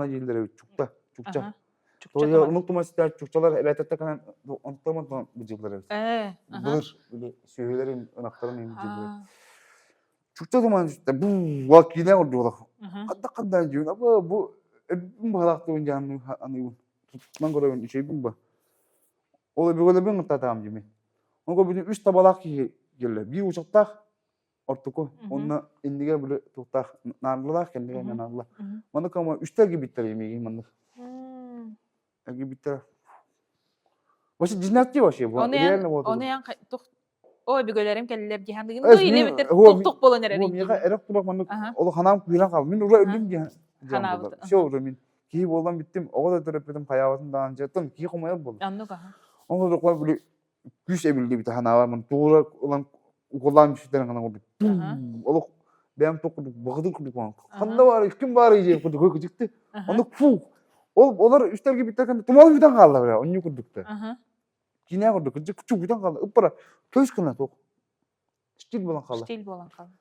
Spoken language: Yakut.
дииллэр эбит чукта, чукча. Аха. Чукча туман. Оннук туман ситэр чукчалар эбээтэтте канан онтон быдьыллар эбит. Э, аха. Былыр били сүөһүлэрин ынахтарын иһин быдьыллар. Аа. Чукча туман ситэ бу киинэ ордуолах. Аха. Хадда хадда дьүүн аба бу эбин баһалаахтыбын дьаанны аныыбын. Тутан көрөбүн үчэйбин ба. Ол өбүгэлэрбин кытта дьими. Онго бүтүн үс табалаах киһи келле. Биир учактаах ортоку уонна иннигэр били туохтаах наардылаах кэннигэр наардылаах. Маннык ама үстэ эргийбиттэр миигин маннык. Эргийбиттэр. Вообще дьиннээхтии вообще бу. Ону Реально вот. Ону ян тух О өбүгэлэрим кэллилэр дии саныгын дуу или эбэтэр тух буолан эрэр Бу миэхэ эрэх турах маннык олох ханаам кыыран хаал. Мин уже өллүм диэн Ханаабыт. Все уже мин киһи буолан бүттүм, оҕо да төрөппүтүм хайаабытым даҕаны дьэ киһи хомойор буолла. Оннук аха. Ону били күүс эбиллибитэ санаабар мин туура ылан укулаан түсүтэрин гынан курдук олох бэйэм туох курдук баҕатын курдук ханна баар ким баарый диэн курдук кыжыкты оннук фу ол олор үстэргэ бүттэрген тумал бүтэн хаалла бля онньу курдукта киинэ курдук кыжык чук бүтэн хаалла ыппара көс гына туох штиль буолан хаалла штиль буолан хаалла.